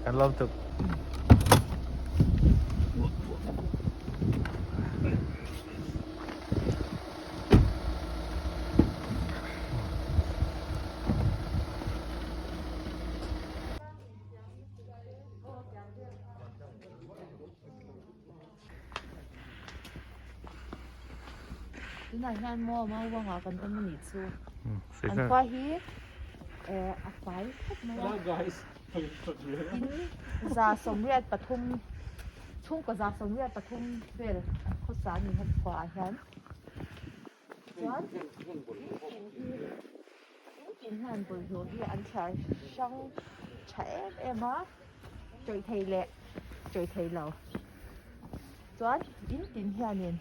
Kan lawm tuk. Tunah hian maw Maubuangah kan awm a nih chu. An khua hi a fai khawp mai a. In 183 chhungkaw 183 vel an khawsa a ni hemi khuaah hian. Chuan in tin hi in tin hian bawlhhlawh hi an thliar hrang tha em em a tawih thei leh tawih thei lo chuan in tin hianin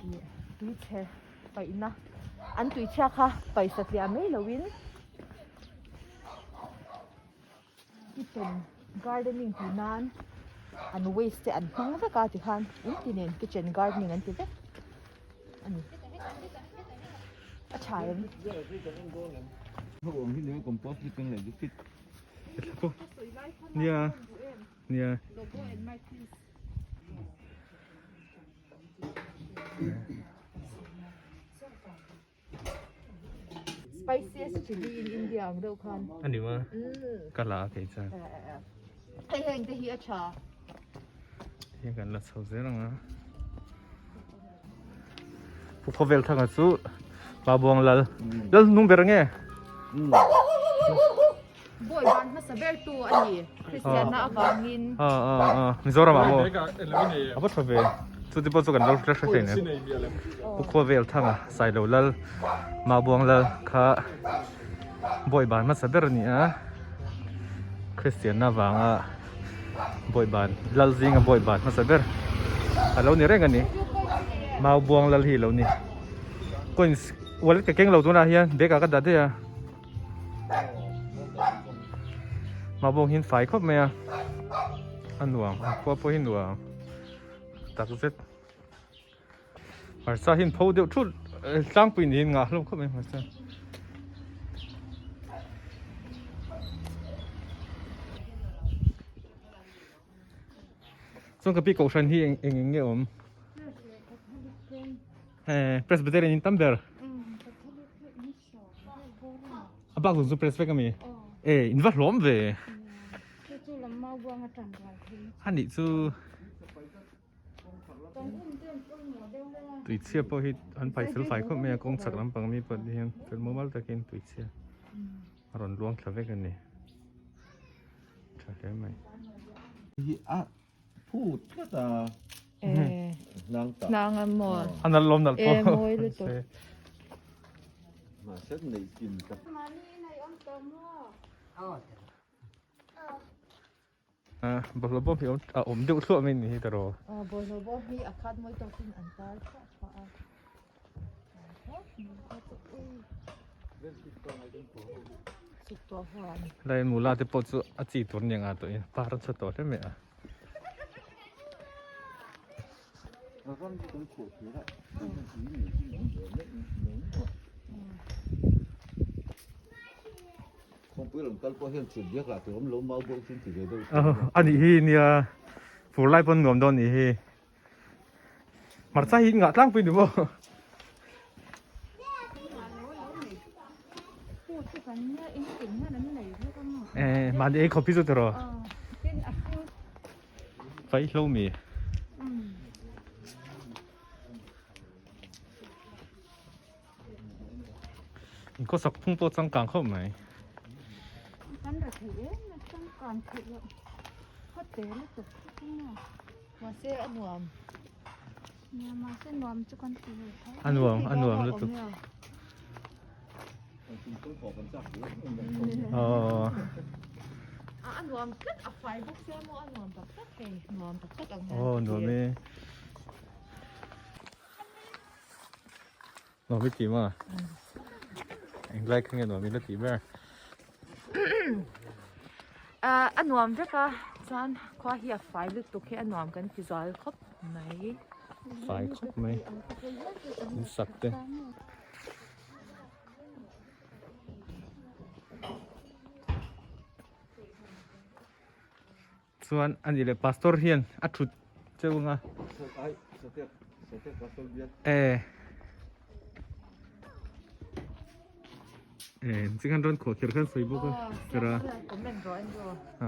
ih tui chhe paihna an tui chhia kha paih satliah mai loin kitchen gardening tih nan an waste te an hmang vek a tikhan in ti nen kitchen gardening an ti vek a ni a tha em. Nia nia. Spiciest chili in India ang deuh khan. A ni ma? Ka la a kei chuan. Hei heng te hi a tha. Hei kan la chho zel ang a. Pu Khawvel thanga chu Pa Buang Lal. Lal hnung ber nge? Bawi ban hmasa ber tu a ni. Kristianna avangin. A a a Mizoram ah maw? A va tha ve. Chuti pawh chu kan lo hre thei nen. Pu Khawvel thanga Sailo Lal Maubuang Lal kha bawi ban hmasa ber a ni a. Kristianna avanga bawi ban Lal zinga bawi ban hmasa ber a lo ni reng a ni. Maubuang Lal hi a lo ni. Coins wallet ka keng lo tunah hian bag ah ka dah daih a. Mabawng hi an fai khawp mai a a nuam a khua pawh hi nuam tak zet hmarcha hi an pho deuh thut tlangpui niin ngah hlawm khawp mai hmarcha. Chuan ka pi kohhran hi eng eng nge awm? Presbyterian in tam ber. A bak zawng chu press vek ami? E in va hlawm ve. A nih chu tuichhia pawh hi an pai fel fai khawp mai a kawng chhak lampang ami pawh hian fel mumal takin tuichhia a rawn luang thla vek a ni. Tha hle mai. Hi a Phut tlat a. Hnang tak. Hnang a maw. A nalh lawm nalh pawh. E mawi lutuk. Mahse nei kin tak. Mani in ai awm tawh maw? Bawlhhlawh bawm hi a awm deuh thluah mai ni hi ka rawh. Bawlhhlawh bawm hi a khat mawi tawkin an tar thluah thluah a. Helai mula te pawh chu a chi tur nia ngah tawh in par a chhe tawh hle mai a. A nih hi nia fur lai pawn nuam dawn nih hi. Hmarcha hi ngah tlangpui ni maw? Eh, mahni ei khawp hi chu tiraw? Vaihlo mi. In khawsak phung pawh changkang khawp mai. Kan ra thei em a changkang theih loh. Khawte lutuk khawp ang a. Mahse a nuam. Nia mahse nuam chu kan ti ve tho. A nuam a nuam lutuk. Aww. A nuam tlat a fai bawk sia maw a nuam tak tak hei nuam tak tak ang hian. Aw nuam e. Nuam i ti ma? Englai kha nge nuam i la ti ber? A nuam vek a, chuan khua hi a fai lutuk hi a nuam kan ti zual khawp mai. Fai khawp mai, in sak te. Chuan a nih leh pastor hian a thut cheu ang a. E. E, chinghan rawn khuah kher khan sawi bawk a. Kera. A.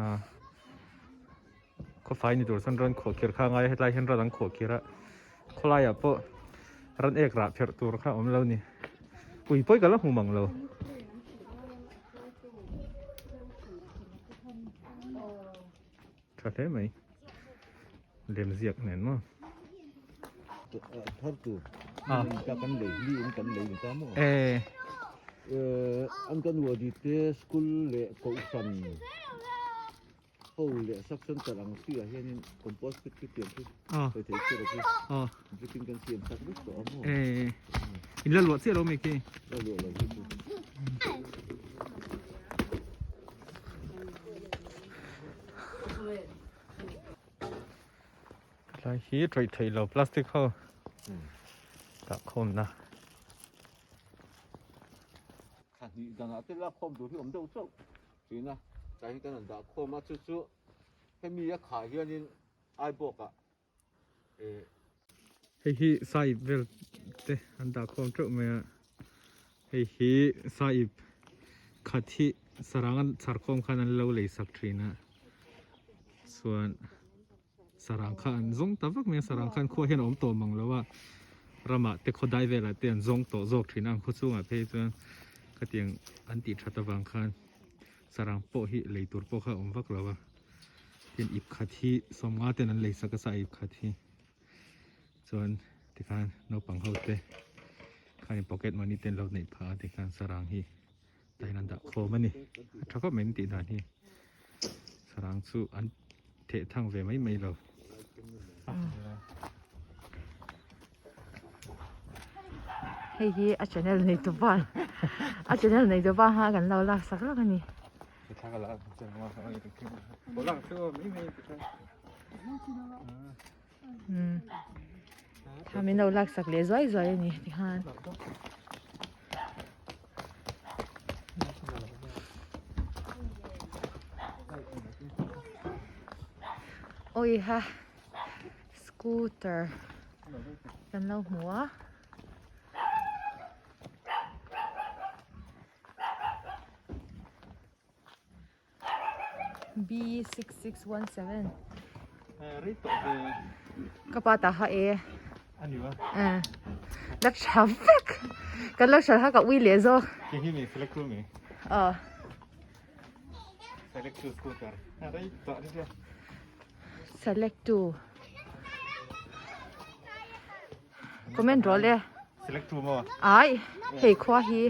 Khawfai ni tur chuan rawn khuah kher kha a ngai a, hetlai hian ran an khuah kher a. Khawlaiah pawh ran ek rah pherh tur kha a awm lo a ni. Ui pawi ka la hmu mang lo. Tha hle mai. Lem ziak nen maw. Thar tur. Ta kan lei li in kan lei ni ta maw. Eh. An kan wadi te school leh kohhran ho leh sub center ang chi ah hianin compost pit khi pian khi sawi thei chiah lo khi brick in kan siam sak vek tawh a maw. Eh. In la luah chiah lo mai khi. La luah lo khi chu. Tlai hi tawih theih lo plastic ho dah khawmna. Thla hnih danah te lak khawm tur hi awm deuh chauh thin a, tlai hi kan han dah khawm a chu chu hemi a khah hianin Aibawk ah eh. Hei hi sahip vel te an dah khawm teuh mai a, hei hi sahip khat hi sarang an chhar khawm khan an lo lei sak thin a, chuan sarang kha an zawng ta vak mai a, sarang khan khua hian a awm tawh mang lo a, ramah te khawdai velah te an zawng tawh zawk thin a, an khaw chungah phei chuan khatiang an tih that avang khan sarang pawh hi lei tur pawh kha a awm vak lo a. Tin ip khat hi sawmnga ten an lei sak a sa ip khat hi chuan tikhan naupang ho te khanin pocket money te an lo neih phah a tikhan sarang hi tah hian an dah khawm a ni a tha khawp mai an tih dan hi sarang chu an theh thang ve mai mai lo. Hei hi a channel nei tu pa a channel nei tu pa kha kan lo lak sak lawk a ni. Tha min lo lak sak leh zuai zuai a ni tikhan. Awi ha scooter kan lo hmu a. B 6617 Ka pa ta ha e Lak tha vek Kan lak tha ha ka ui leh zawk Ke hi mi select tu mi Ờ Select tu scooter Rei tawh ni sia Select tu Comment rawh le. Select tu maw? Ai, hei khua hi.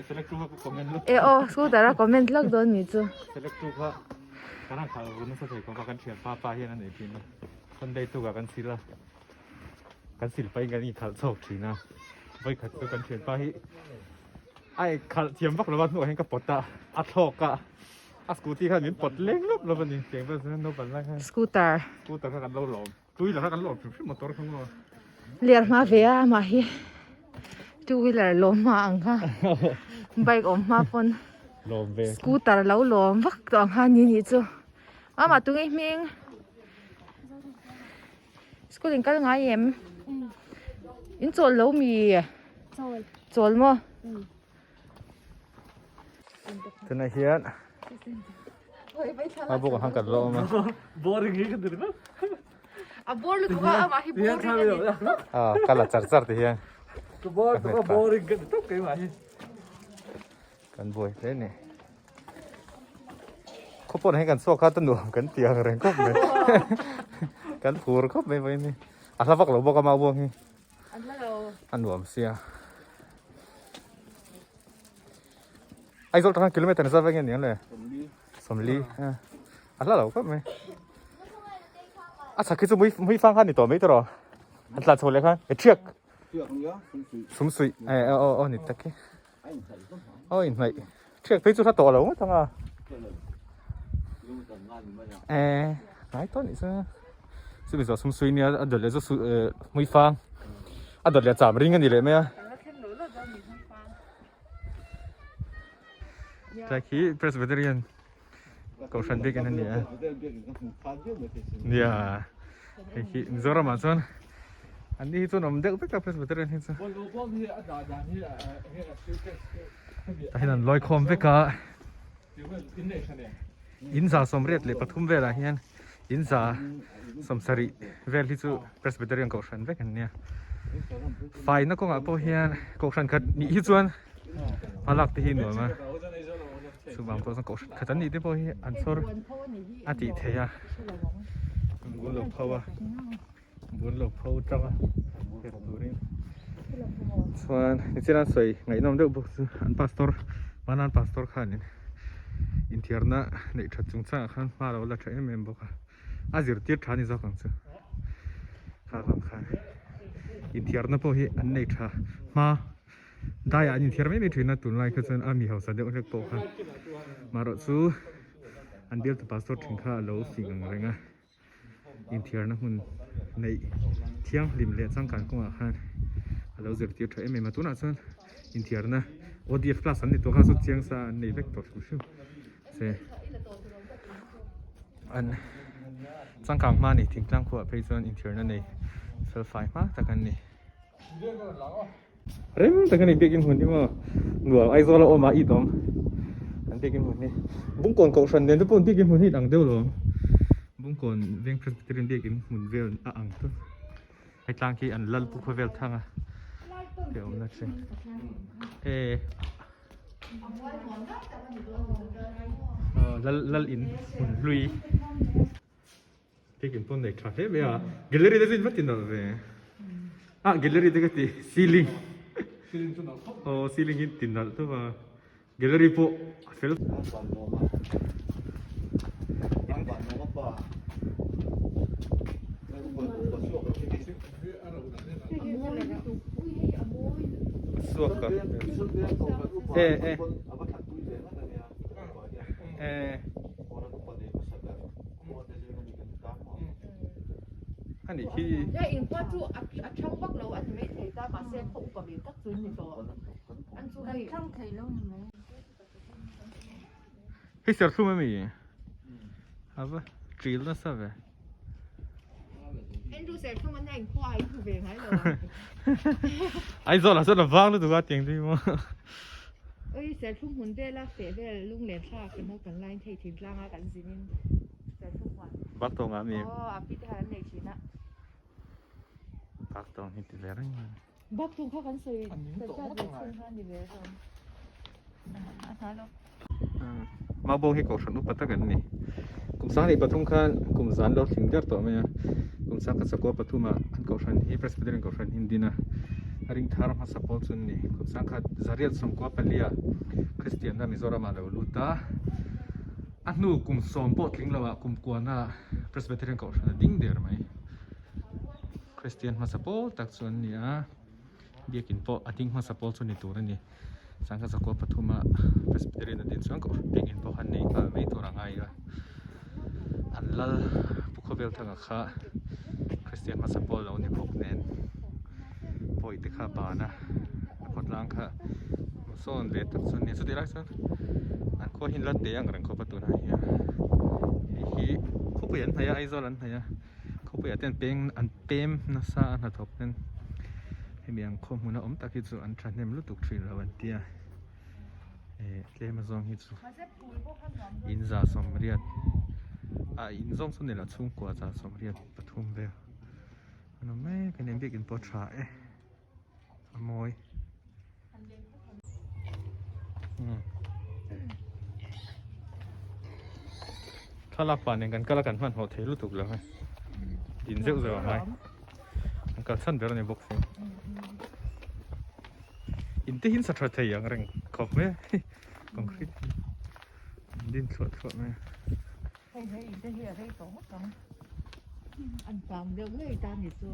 Select tu kha ka comment lawk. E aw, scooter a comment lawk dawn ni chu. Select tu kha kan han khal vun nasa thei khawp a, kan thian pa pa hian a nei thin a. Sunday tukah kan sil a, kan sil pahin kan inkhalh chhawk thin a. Vawikhat chu kan thian pa hi a inkhalh thiam vak lo a, hnuah hian ka pawt a, a thlawk a, a scooty khan min pawt leng lawp lawp a ni. Tiang vel chuan naupang lai khan. Scooter. Scooter kha kan lo lawm. Tui laka kan lawm hrim hrim motor kha maw. Liar hma ve a amah hi two wheeler lawm hma ang kha bike awm hma pawn lawm ve scooter lo lawm vak tawh ang kha ni nih chu amah tunge hming school in kal ngai em in chawl lo mi chawl maw. Tunah hian a bawk ang kan la awm a. Boring hi ka ti ringawt. A bor lutuk a amah hi boring a ni. A ka la char char ti hian. Ka bor lutuk a boring ka ti tawp keimah hi. Kan buai hle ni. Khawpawn hi kan chhuak kha ta nuam kan ti ang reng khawp mai. Kan phur khawp mai mai ni. A hla vak lo bawk a mau buang hi. A nuam sia. Aizawl tang kilometer ni zat vek nge ni ang le? Sawmli. A hla lo khawp mai. A chhak hi chu mui mui fang kha ni tawh mai tawh rawh. An tlan chho leh khan e thiak. Sum suih. E aw aw ni tak e. Aw inhnaih. Thiak phei chu hla tawh lo ngawt ang a. E ngai tawh nih chu. Chumi zawh sum suih nia a dawt leh chu mui fang. A dawt leh cham ring a ni leh mai a. Tlai khi Presbyterian. Kohhran biakin a ni a. Nia hei hi Mizoram ah chuan an ni hi chuan awm deuh vek a Presbyterian hi chu. Tah hian an lawi khawm vek a. In 183 velah hian in 70 vel hi chu Presbyterian kohhran vek an nia. Faina kawngah pawh hian kohhran khat nih hi chuan hma lak te hi nuam a. Chuvang pawh chuan kohhran khat an nih te pawh hi an chhawr a tih theih a. Bul lo pho a. Bul lo pho tang a her turin chuan nichina an sawi ngaihnawm deuh bawk chu an pastor hmana an pastor khanin inthiarna neih that chungchangah khan hma lo la tha em em bawk a a zirtir tha a ni zawk ang chu kha vang khan inthiarna pawh hi an nei tha hma daiah an inthiar mai mai thin a tunlai kha chuan a mi hausa deuh hlek pawh kha marawh chu an bialtu pastor thin kha a lo fing ang reng a. Inthiarna hmun neih thianghlim leh changkan kawngah khan a lo zirtir tha em em a tunah chuan inthiarna ODF class an ni tawh kha chu chiang sa an nei vek tawh hrim hrim se an changkang hma a ni thingtlang khuaah phei chuan inthiarna nei fel fai hma tak an ni rem tak a ni biakin hmun hi maw nuam Aizawl a awm a it awm an biakin hmun hi Bungkawn kohhran nen te pawh biakin hmun hi it ang deuh lo Bungkawn veng Presbyterian biakin hmun vel a ang tawp hei tlang khi an lal pu khawvel thang a te awmna thin e lal lal in hmun hlui. Biakin pawn nei tha hle mai a, gallery te chu in va ti nalh ve ah gallery te ka ti ceiling aw ceiling hi ti nalh tawp a gallery pawh a fel. Suak a e e e. A nih hi. Nia inkhua chu a thang vak lo a ni mai thei ta mahse khaw upa ve tak chu an ni tawh an chu hei. Thang thei lo ni mai. Hei serthlum ami ava ṭil nasa ve. Andrew serthlum an nia inkhua a inhmu ve ngai lo ang. Aizawl ah chuan a vang lutuk a tiang te hi maw. Oi serthlum hmun vel a feh vel lunglen thlak kan naupang laiin thei thin tlang a kan zin in serthlum huan. Bak tawng ah mi. Aw a pi te khan an nei thin a. Bak tawng hi ti ve reng mai. Bak tawng kha kan sawi kan hriat ve chhung kha ni ve hlawm. A hna lo. Mabawng hi kohhran upa tak an ni. Kum 23 khan kum zan lo thling der tawh mai a. Kum 10 pathum ah an kohhran hi Presbyterian kohhran hi an din a. A ring thar hmasa pawl chu an ni. Kum 1994 ah Kristianna Mizoram ah lo lut a. A hnu kum sawm pawh tling lo ah kum kuana Presbyterian kohhran a ding der mai. Kristian hmasa pawl tak chu an ni a. Biakin pawh a ding hmasa pawl chu ni tur a ni. 1993 a Presbyterian a din chuan Kohhran biakin pawh khan nei nghal mai tur a ngai a. An lal Pu Khawvelthanga kha Kristian hmasa pawl lo ni bawk nen pawi te kha ban a, a khawtlang kha sawn ve tak chu a ni. Chutih lai chuan an khua hi an la te ang reng khawp a tunah hian hei hi khawpui an hnaih a Aizawl an hnaih a. Khawpuiah te an peng an pem nasa a hnathawk ten hemi ang khaw hmuna awm tak hi chu an thahnem lutuk thin lo an tia eh tlem a zawng hi chu in 180 ah in zawng chu ni lo chhungkua 183 vel an awm mek a ni biakin pawh a tha e a mawi. Thlalak pah nen kan kal a kan hmanhmawh thei lutuk lo hei din zeuh zeuh a ngai an kal chhan ber a ni bawk si in te hi an sa tha thei ang reng khawp mai a concrete an din thluah thluah mai a. Hei he in te hi a rei tawh ngawt ang. An kang deuh ngei ta ni chu.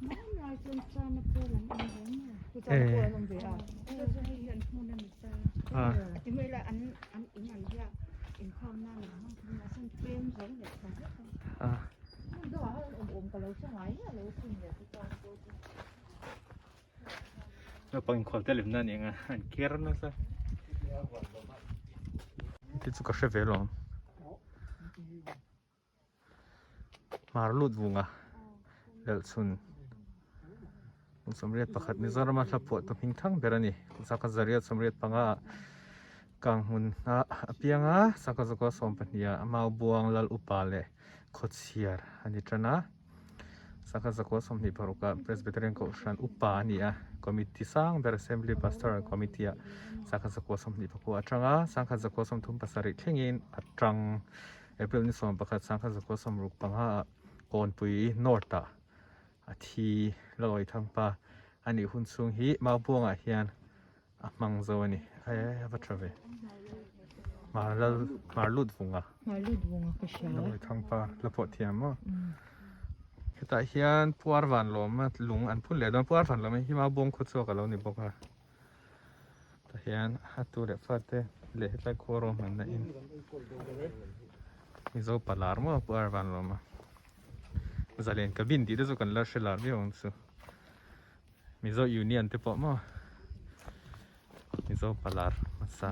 Hmanlai chuan chana pawl an awm ve maw? Chu chana pawl an awm ve a. Chu chu hei hi an hmun a ni ta. Ti mai la an an in an hiah inkhawm nan an hmang thung a chuan pem zo leh ta vek a. Hmun dangah hian awm awm ka lo hre ngai miah lo sin le chu chana pawl chu. Naupang inkhual te lemna a ni ang a, an ker nasa. Hi chu ka hre ve lo. Hmar lut vunga lelhchhun kum 81 Mizorama hla phuah tu hming thang ber a ni. Kum 1985 ah kang hmun a apiang a, Sangkhat 112 ah Maubuang Lal Upa leh Khawchhiar a ni tan a. 1926 ah Presbyterian Kohhran Upa a ni a, Committee sang ber Assembly Pastoral Committee ah 1924 atanga 1937 thlengin a tang. April ni 11 1965 ah Kawnpui North ah a thi Lalawi Thangpa a nih hun chhung hi Maubuangah hian a hmang zo a ni e a va tha ve Hmar lal Hmar lut vunga Hmar lut vunga ka hria Lalawi Thangpa la pawh thiam maw hetah hian puar van lawma lung an phun leh dawn puar van lawm hi Maubuang khaw chhuak a lo ni bawk a tah hian a tu leh fate leh hetlai khua ruahmanna in Mizo pa lar maw puar van lawma zalen cabin tih te chu kan la hre lar viau ang chu. Mizo Union te pawh maw Mizo palar hmasa.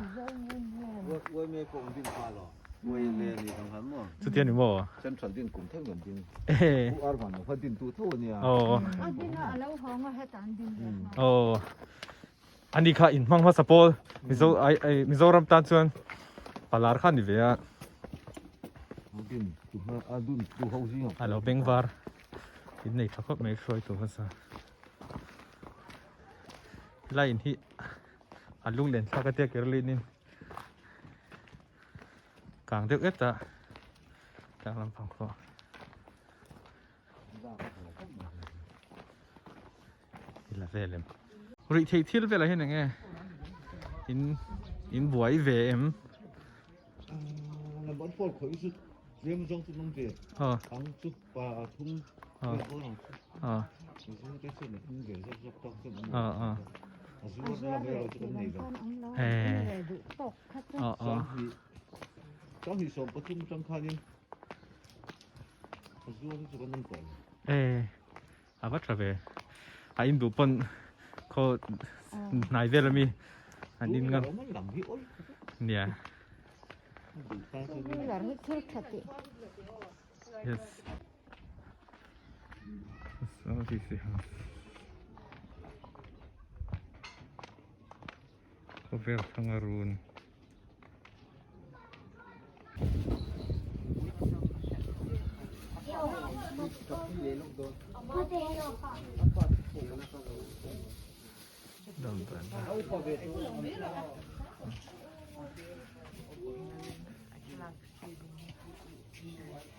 Chutia ni maw? Central din kum tho an din. Eh. Pu Arvan lo kha din tu tho ania. Aw. A din a alo hawng a heta an din ve hma. Aw. Ani kha in hmang hmasa pawl Mizo ai ai Mizoram tan chuan palar kha ni ve a. Din tu hma a dun tu ho zing. A lo bengvar. In nei tha khawp mai hruai tur hmasa. Helai in hi a lunglen thlak a tia kerlin in kang deuh et a tlang lampang pawh i la vel em. Ruih theih thil velah hian eng nge in in buai ve em? Number 4 khawih chu tlem zawng chu nung ve ang chu pa thum A va tha ve. A in duh pawn khaw hnai vel ami an in ngam. Nia. Yes. Khawvel thanga run.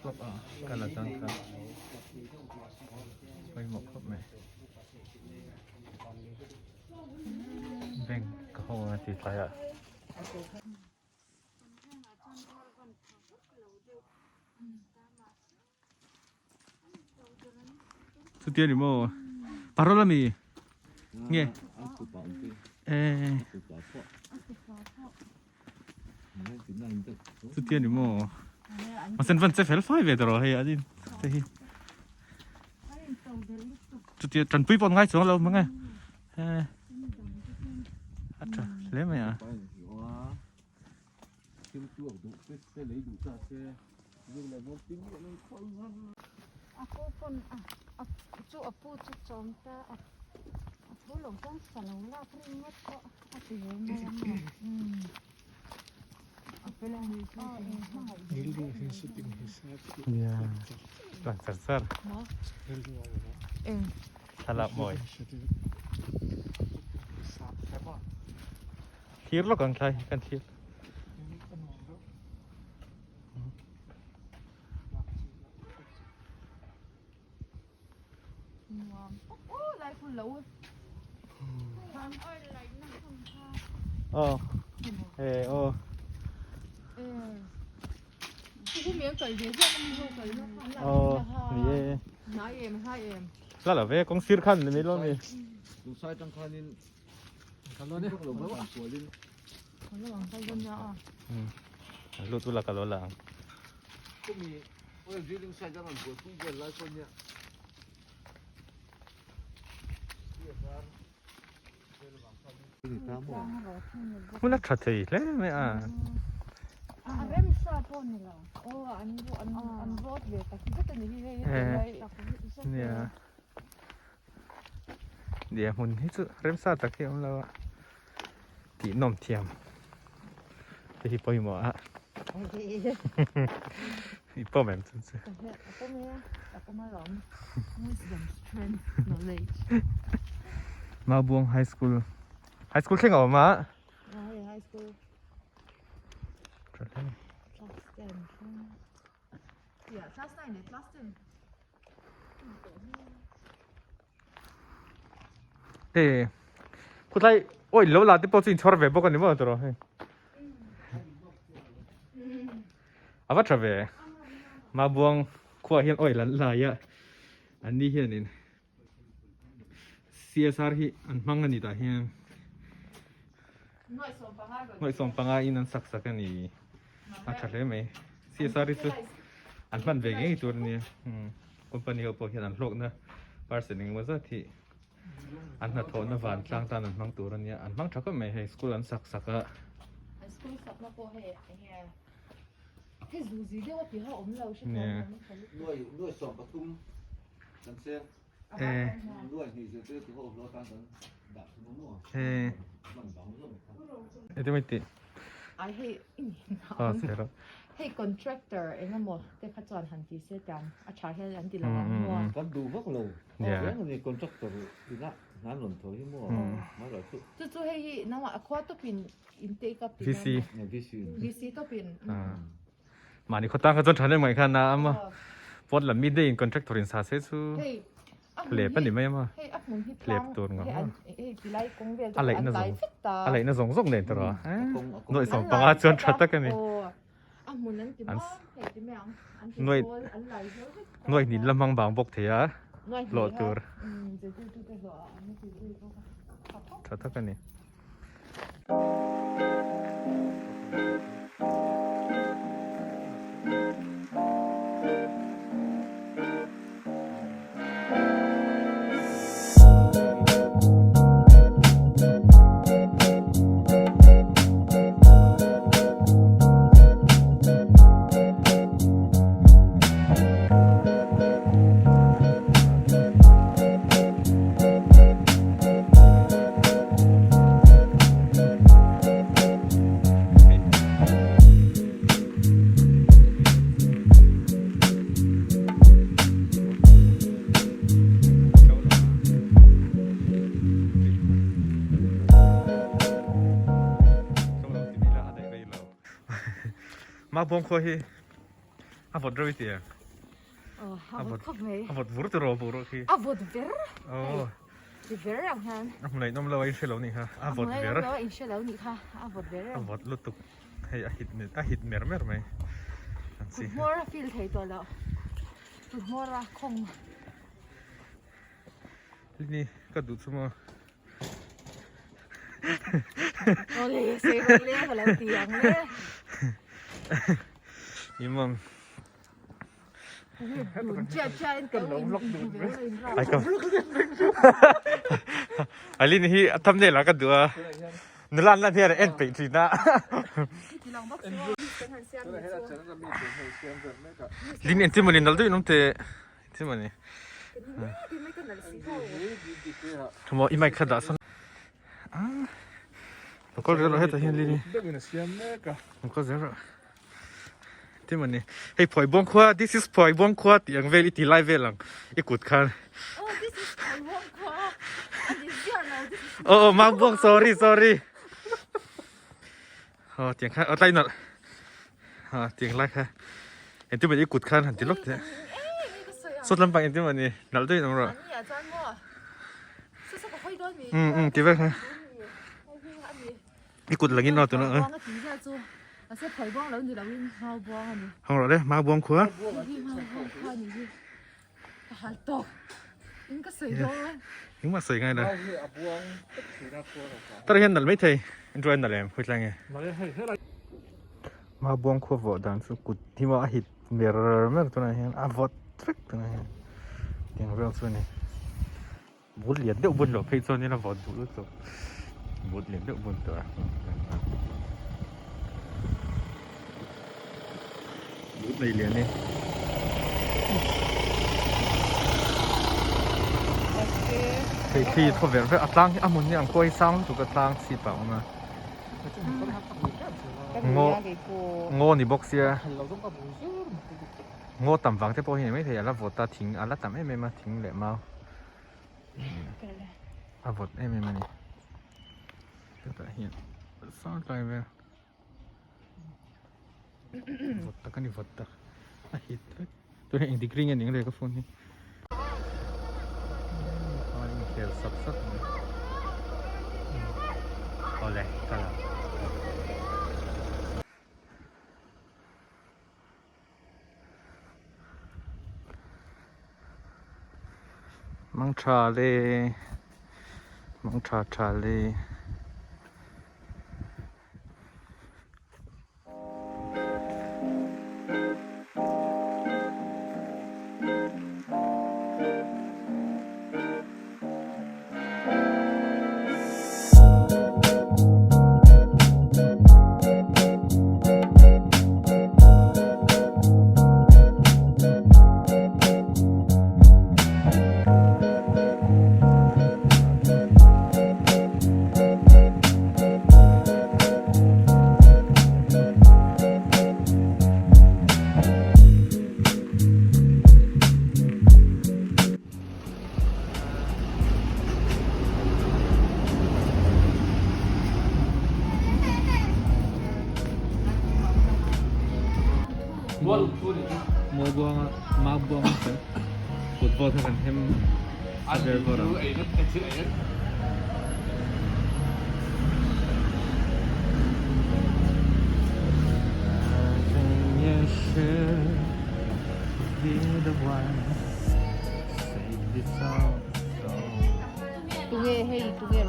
Club a kal atang kha pawimawh khawp mai bank ka ho ang a ti tlai ah. Chutia ni maw parol ami nge eh chutia ni maw masen van che fel fai ve tawh hei a din te hi chutia tanpui pawh ngai chuang lo mang e eh a tha hle mai a. Lang char char. Thlalak mawi. Thlir lawk ang thlai kan thlir. Aw eh aw. Aw ni e. La la ve kawng sir khan ni mai lo mi. Lut ula ka lo la ang. Hmun a tha thei hle mai a. A remsa pawh ni lo. Aw an an an vawt ve tak zet a ni hi hei heti lai. Nia. Nia hmun hi chu remsa tak hi a awm lo a. Tih nawm thiam te hi pawimawh a. I pawm em chu chu. A pawm e, a pawm alawm. Wisdom, strength, knowledge. Maubuang High School. High School thleng a awm a. Hei high school. Class 10. Yeah, class 9 leh class 10. Hei khutlai oil lo la te pawh chu inchhawr ve bawk a ni maw tawrh hei. A va tha ve. Mabuang khuaah hian oil an lai a an ni hianin CSR hi an hmang a ni tah hian nuaih sawmpanga in an sak sak a ni a tha hle mai CSR hi chu an hman ve ngei tur a nia company ho pawh hian an hlawkna percent engemaw zat hi an hnathawhna vantlang tan an hmang tur a nia an hmang tha khawp mai hei school an sak sak a. An school sakna pawh hei enge hei zuzi deuh a tih ho awm lo hre thiam awm tha lutuk. Nuai nuai 13 kan seng nuai hnih zirtir tu ho awm lo atan kan dah thung a maw hman bang zawng kha. Eti mai tih. Ai hei i ni na awm. Hei contractor eng emaw te kha chuan han ti se tiang a tha hian an ti lo ang maw. Kan duh vak lo. Reng a ni contractor ina hna rawn thaw hi maw mai lo chu. Chu chu hei hi nangmah a khua tawpin in take up tihna maw. VC. VC tawpin. Mahni khawtang kha chuan tha lem ngaih khan a ama pawt lam mi deiin contractor in sa se chu hlep a ni mai ama hlep tur ngam a a laihna zawng a laihna zawng zawng nen tawrh a nuaih 15 chuan tha tak a ni nuaih nuaih hnih la hmang bang bawk thei a hlawh tur tha tak a ni. Mah bawng khua hi a vawt reuh i ti em? A vawt khawp mai. A vawt vur tiraw boruak hi. A vawt ber. Aw. Ti ber ang hian. A hmu ngaihnawm lo a in hre lo nih kha. A vawt ber. A hmu ngaihnawm lo a in hre lo nih kha. A vawt ber. A vawt lutuk. Hei a hit a hit mer mer mai. An chi. Kut hmawr a feel thei tawh lo. Kut hmawr a khawng. Lini ka duh chu maw. Awle sei rawh le ka lo ti ang le. Imam. Alin hi a thumbnail ah ka duh a nula an lan hian a en peih thin a Lin engtin mawni nalh deuhin awm teh engtin mawni maw i mic kha dah sawn a kawl zel rawh hetah hian Lin hi a kawl zel rawh. Ti mawni hei phuai buang khua this is phuai buang khua tih ang vel i ti lai vel ang i kut khan Oh this is phuai buang khua a ni ziah lo this is Oh oh mang buang sorry sorry Oh tiang khan oh tlai nawlh ha tiang lai kha engtin mawni i kut khan han ti lawk teh sawt lampang engtin mawni nalh deuhin awm rawh um um ti vel kha I kut langin aw tuna. Hang rawh le mau buang khua. Engmah sawi ngai lo. Tar hian nalh mai thei. Entuai nalh em khawi tlang nge. Mau buang khua vawh dan chu kut hi maw a hit mer mer tunah hian a vawt vek tunah hian tiang vel chu a ni. But lian deuh bun loh phei chuanin a vawt duh lutuk. But lian deuh bun tur a. Neiliani. Hei thli thaw ver ver a tlang hi a hmun hi ang kuai sang lutuk a tlang chhip ah a awm a. Ngaw ngaw ni bawk sia ngaw tam vang te pawh hi ni maithei a la vawt a thing a la tam em em a thing leh mau a vawt em em a ni hetah hian sang tlai vel. Vawt tak a ni vawt tak a hit vek tunah eng degree nge ning le ka phone hi a inkhel sap sap mai awle kal ang. Mangtha le mangtha tha le. Maubuanga Maubuanga kan kut vawt kha kan hem a ber vawr ang. Tunge hei tunge.